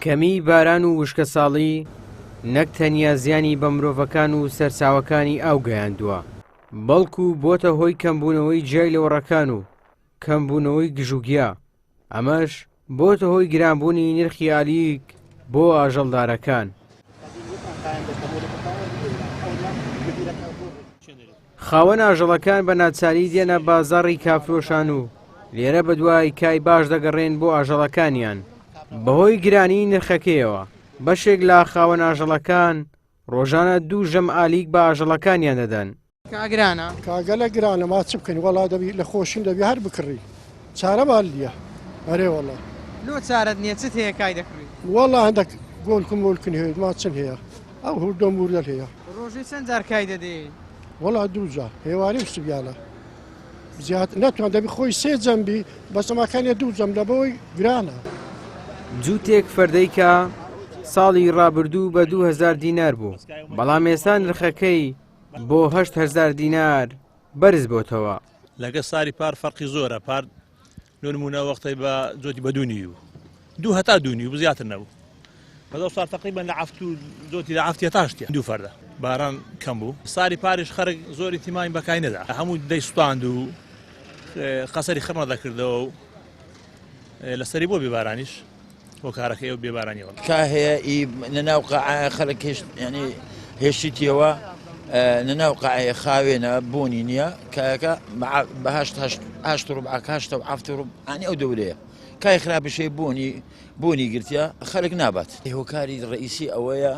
کەمیی باران و وشکەساڵی نەک تەنیا زیانی بە مرۆڤەکان و سەرچاوەکانی ئاو گەیاندووە، بەڵکو بۆتە هۆی کەمبوونەوەی جیای لەوەڕەکان و کەمبوونەوەی گژوگیا، ئەمەش بۆتە هۆی گرانبوونی نرخی ئالیک بۆ ئاژەڵدارەکان. خاوەن ئاژەڵەکان بە ناچاری دێنە بازاڕی کافرۆشان و لێرە بەدوای کای باش دەگەڕێن بۆ ئاژەڵەکانیان بەهۆی گرانی نرخەکەیەوە بەشێک لە خاوەن ئاژەڵەکان ڕۆژانە دوو ژەم ئالیک بە ئاژەڵەکانیان دەدەن. کا گرانە؟ کا گەلەک گرانە ما چ بکەین وەڵا دەبی لە خۆشیم دەبی هەر بکڕی چارەمان نییە ئەرێ وەڵا. لۆ چارەت نییە چت هەیە کای دەکڕی؟ وەڵا هەندەک گۆلکم مۆلکن هەیە ما چم هەیە ئەو هوردە موردەل هەیە. ڕۆژێ چەند جار کای دەدەی؟ وەڵا دوو جار هێوارێ و سبیانە زیاد نەتوان دەبی خۆی سێ جەمبی بەس ئەماکانیە دوو جەم لەبەوەی گرانە. جووتێک فەردەی کا ساڵی ڕابردوو بە 2000 دینار بوو، بەڵام ئێستا نرخەکەی بۆ 8000 دینار بەرز بۆتەوە. لەگە ساری پار فەرقی زۆرە پار لۆ نمونە وەختەی بە جۆتی بە دوو نیو دوو هەتا دوو نیو زیاتر نەبوو بەدەو سار تقریبا لە عفت و جۆتی لە عفتی هەتا شتیە دوو فەردە باران کەم بوو ساری پاریش خەرک زۆری تیمانی بەکای نەدا هەموو دەی سوتاند و قەسەری خڕ نەدەکردەوە و لەسەری بۆ بێبارانیش هۆکارەکەی ئەو بێبارانیەوە. کا هەیە ئی نەناو قاعە خەڵک هێشت ینی هێشتیەوە نەناو قاعەیە خاوێنە بۆنی نییە کایەکە بە هەشت هەشت هەشت ڕوبعەکە هەشتە و هەفت ڕوب عنی ئەو دەورەیە کای خراپشەی بۆنی بۆنی گرتیە خەڵک نابات هۆکاری ڕئیسی ئەوەیە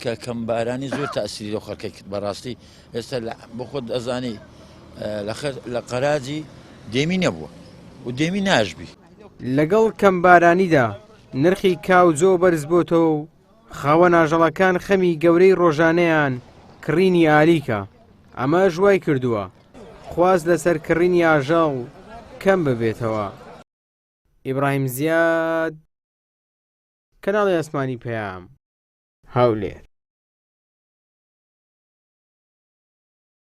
کە کەمبارانی زۆر تاسیری لەو خەڵکەی کرد بەڕاستی ئێستا بۆ خۆت ئەزانی لە قەراجی دێمی نەبووە و دێمی ناشبی. لەگەڵ کەمبارانیدا نرخی کا و جۆ بەرزبۆتەوە و خاوەن ئاژەڵەکان خەمی گەورەی ڕۆژانەیان کڕینی ئالیکە، ئەمەش وایکردووە خواست لەسەر کڕینی ئاژەڵ کەم ببێتەوە. ئیبراهیم زیاد، کەناڵی ئاسمانی پەیام، هەولێر.